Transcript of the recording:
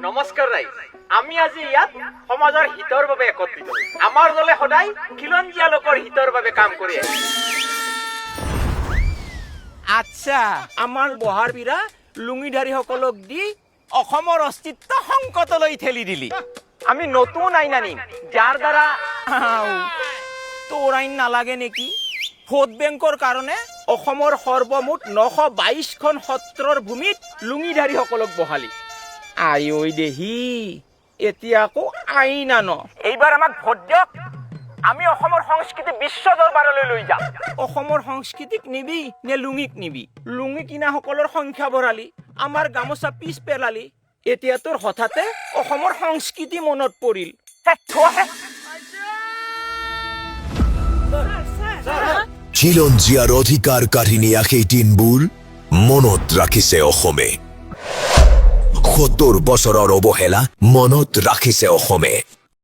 নমস্কাৰ ৰাইজ। আমি আজি ইয়াত সমাজৰ হিতৰ বাবে একত্ৰিত। আমাৰ দলে সদায় খিলঞ্জীয়া লোকৰ হিতৰ বাবে কাম কৰি আহিছে। আচ্ছা, আমাৰ বহাৰ পীৰা লুঙিধাৰীসকলক দি অসমৰ অস্তিত্ব সংকটলৈ ঠেলি দিলি। আমি নতুন আইন আনিম, যাৰ দ্বাৰা আও, তোৰ আইন নালাগে নেকি? ভোট বেংকৰ কাৰণে অসমৰ সৰ্বমুঠ 922খন সত্ৰৰ ভূমিত লুঙিধাৰীসকলক বহালি। আই ঐ দেহি, এতিয়া আকৌ আইন আন। এইবাৰ আমাক ভোট দিয়ক, আমি অসমৰ সংস্কৃতি বিশ্ব দৰবাৰলৈ লৈ যাম। অসমৰ সংস্কৃতিক নিবি নে লুঙিক নিবি? লুঙি কিনাসকলৰ সংখ্যা বঢ়ালি, আমাৰ গামোচা পিছ পেলালি। এতিয়া তোৰ হঠাতে অসমৰ সংস্কৃতি মনত পৰিল। হে, থোৱাহে। খিলঞ্জীয়াৰ অধিকাৰ কাঢ়ি নিয়া সেই দিনবোৰ মনত ৰাখিছে অসমে। 70 বছৰৰ অৱহেলা মনত ৰাখিছে অসমে।